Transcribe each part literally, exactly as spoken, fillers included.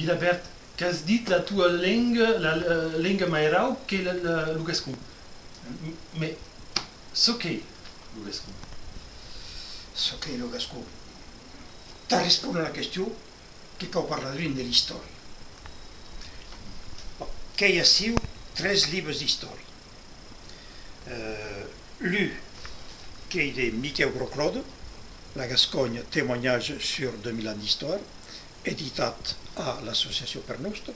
Gilabèrt, qu'as dit la tua lenga, la, la lenga mairau, qu'ei la, la, lo gascon. M-, mès çò qu'ei lo gascon? Çò qu'ei lo gascon? Tà respóner a la question, que cau parlar drin de l'istòria. Bon, qu'èi aciu tres libres d'istòria. Euh, l'un qu'ei de Miquèu Grosclaude, La Gascogne, témoignages sur deux mille ans d'histoire, editat a l'associacion Per Nosta.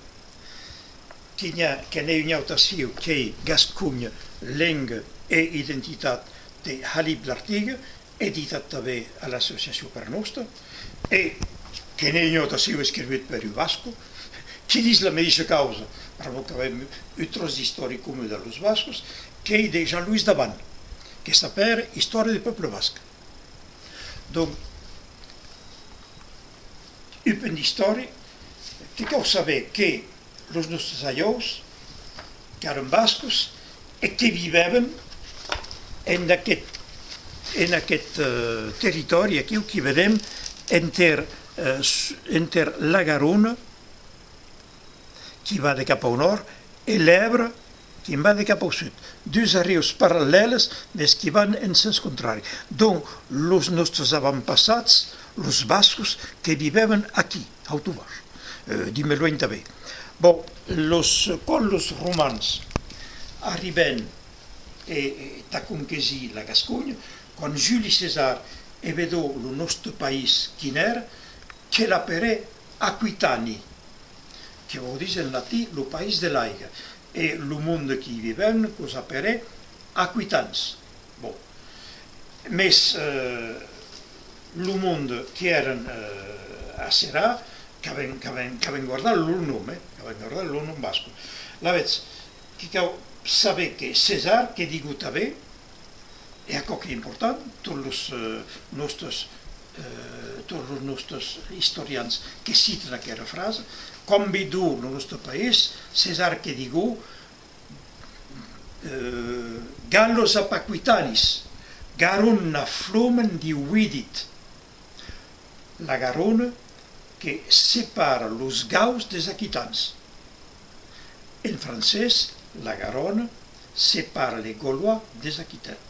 Que n'i a, que n'ei un aute aciu, qu'ei Gasconha, lenga e identitat, de Halip Lartigue, editat tanben a l'associacion Per Nosta, e que n'ei un aute aciu escrivut per un basco, qui ditz la medisha causa, pr'amor qu'avem un tròç d'istòria comun dab los bascos, qu'ei de Jean-Louis Daban, que s'apèra Histoire du peuple basque. Donc, un punt d'istòria, que cau saber que los nòstes aïòus, qu'èran bascos e que vivèvan en aqueth, en aqueth, eh, territòri aquiu qui vedem enter, eh, s-, enter la Garona, qui va de cap au nòrd, e l'Èbre, qui'n va de cap au sud. Dus arrius parallèles, mès qui van en sens contrari. Donc, los nòstes avantpassats, los bascos, que vivèvan aquí, au Tovash, eh, dins mès luenh tanben. Bon, los, quan los romans arribèn e, e tà conquesir la Gasconha, quan Juli Cesar e vedó lo nòste país quin èra, que l'aperè Aquitani, que vòu díser en latin lo país de l'aiga, e lo monde qui i vivèn que'us aperè aquitans. Bon. Mès, eh, lo monde qui èran, eh, acerà, qu'avèn, qu'avèn, qu'avèn guardat lo nom, eh, qu'avèn guardat lo nom basco. Lavetz, que cau saber que Cesar que digó tanben, e aquò qu'ei important, tots los, eh, nòstes, eh, tots los nòstes istorians que citan aquera frasa, quan vidó lo nòste país, Cesar que digó, eh, Gallos ab Aquitanis, Garona flumen dividit, la Garona que separa los gaus des aquitans. En francés, la Garonne sépare les Gaulois des Aquitains.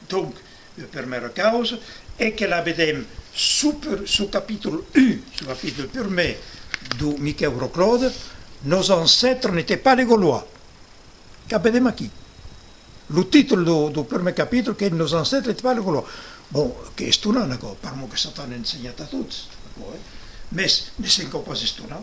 Donc, la prumèra causa es que la vedem suu, suu capítol un, suu capítol prumèr deu Miquèu Grosclaude, nos ancêtres n'étaient pas les Gaulois. Qu'ac vedem aquí. Lo títol deu, deu prumèr capítol qu'ei Nos ancêtres n'étaient pas les Gaulois. Bon, qu'ei estonant aquò, pr'amor que s'ac an ensenhat a tots, aquò, eh? Mès ne se'n cau pas estonar,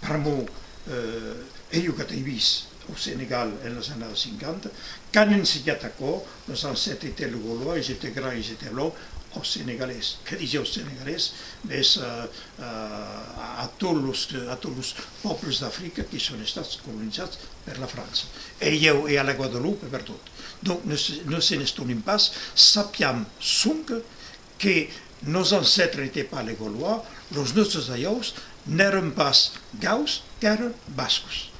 pr'amor, eh, ei jo qu'at èi vist au Senegal en las annadas cinquanta, qu'an ensenhat aquò, nos ancêtres étaient les Gaulois, ils étaient grands, ils étaient blonds, aus Senegalés. Que disi aus Senegalés, mès, eh, eh, a, a tots los, a tots los pòbles d'Africa qui son estats colonizats per la França. E ieu, e a la Guadeloupe, pertot. Donc, ne se, ne se n'estonem pas, sapiam sonque que nos ancêtres n'étaient pas les Gaulois, los nòstes aïòus n'èran pas gaus, qu'èran bascos.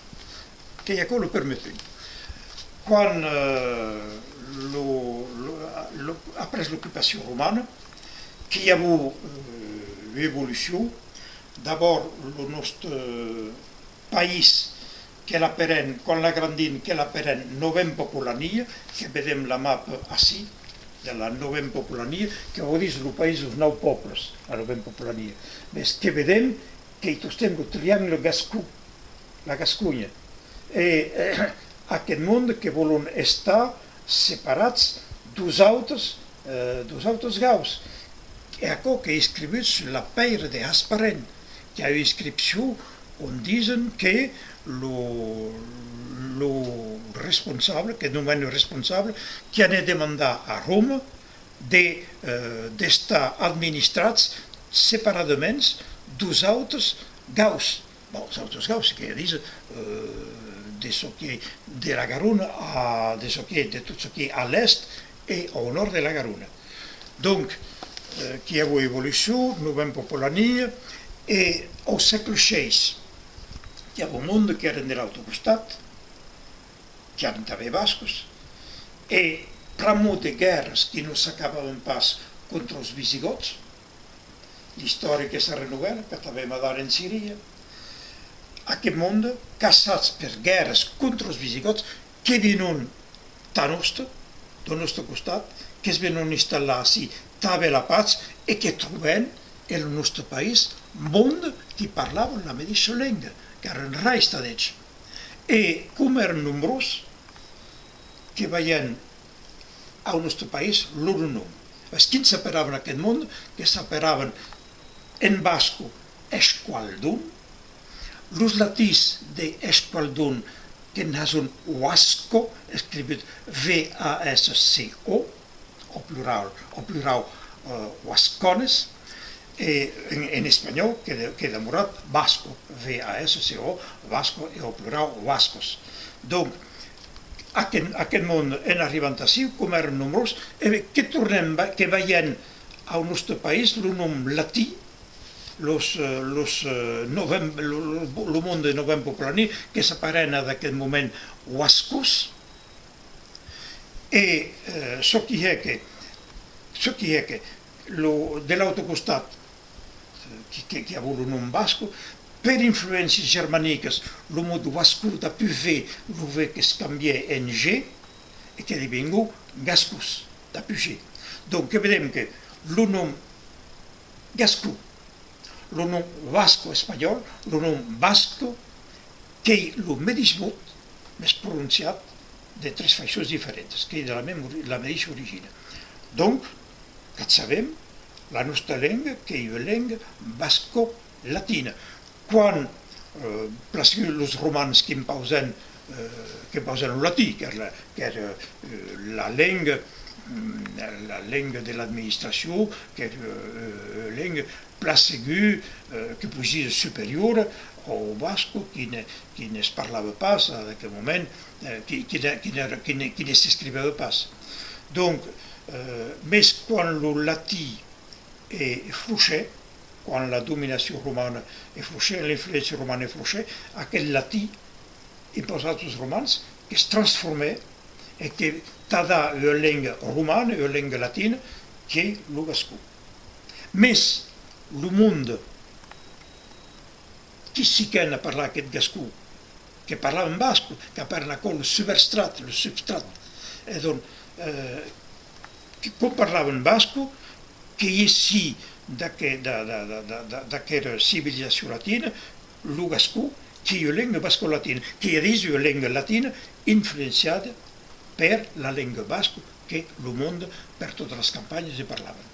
Qu'ei aquò lo prumèr punt. Quan, eh, lo, lo, lo, après l'ocupacion romana, que i avó, eh, ua evolucion, d'abòrd lo nòste país que l'aperèn, quan l'agrandin, que l'aperèn Novempopulania, que vedem la mapa ací, de la Novempopulania, que vòu díser lo país deus nau pòbles, la Novempopulania. Mès que vedem qu'ei tostemps lo triangle gascon, la Gasconha. E, eh, aqueth monde que vòlon estar separats deus autes, eh, deus autes gaus. E aquò qu'ei escrivut sus la pèira de Hasparren, qu'i a ua inscripcion on disen que lo, lo responsable, que nomèn un responsable, qui anè demandar a Roma de, eh, d'estar administrats separadaments deus autes gaus. Bon, deus autes gaus, qu'ei a díser, eh, de çò qui ei de la Garona, a, de çò qui ei, de tot çò qui ei a l'èst e au nòrd de la Garona. Donc, eh, qu'i avó evolucion, Novempopulania, e au sègle sheis, qu'i avó monde qu'èren de l'aute costat, qu'èren tanben bascos, e pr'amor de guèrras qui non s'acabavan pas contra los visigòts, l'istòria que se renovèla, qu'at avem adara en Siria, Aqueth monde, caçats per guèrras contra los visigòts, que venon tà noste, deu noste costat, que's venon installar ací tà aver la patz e que trobèn en lo noste país monde qui parlavan la medisha lenga, qu'èran rais tad eths. E coma èran nombrós, que vaièn au noste país lor nom. Es quin s'aperavan aqueth monde? Que s'aperavan en basco eskualdun, los latins de eskualdun que'n hason Vasco, escrivut V A S C O, au plurau, au plurau, eh, Vascones, e en, en espanhòu que, de, que demorat Vasco, V A S C O, Vasco, e au plurau Vascos. Donc, aqueth, aqueth monde en arribant ací, coma èran nombrós, e que tornèn, que vaièn au noste país lo nom latin, los, eh, los, eh, novem-, lo, lo, lo monde novempopulani, que s'aperèn ad aqueth moment Vascos, e, eh, çò qui hè que, çò qui hè que lo, de l'aute costat, eh, qui, qui, qui avó lo nom basco, per influéncias germanicas, lo mot vasco dab un V, lo V que's cambiè en G, e que devengó gascos, dab un G. Donc, que vedem que lo nom gascon, lo nom vasco espanhòl, lo nom basco, qu'ei lo medish mot, mès prononciat de tres faiçons diferentas, qu'ei de la mem ori-, la medisha origina. Donc, qu'at sabem, la nosta lenga qu'ei ua lenga basco-latina. Quan, eh, plan segur los romans qu'impausèn, eh, qu'impausèn lo latin, qu'èra la, qu'èra, eh, la lenga, mm, la lenga de l'administracion, qu'èra, eh, ua lenga plan segur, eh, que poish díser superiora au basco, qui ne, qui ne's parlava pas ad aqueth moment, eh, qui, qui ne, qui ne, qui ne, qui ne s'escrivava pas. Donc, eh, mès quan lo latin e, e floishè, quan la dominacion romana e floishè, l'influéncia romana e floishè, aqueth latin impausat peus romans que's transformè e que tà dar ua lenga romana, ua lenga latina, qu'ei lo gascon. Mès lo monde qui siquèn a parlar aqueth gascon, que parlavan basco, qu'apèran aquò lo substrat, lo substrat. E donc, eh, que, com parlavan basco, que iessi d'aqu-, d'a-, d'a-, d'aquera civilizacion latina, lo gascon, qu'ei ua lenga basco-latina, qu'ei a díser ua lenga latina influenciada per la lenga basco que lo monde per totas las campanhas e parlavan.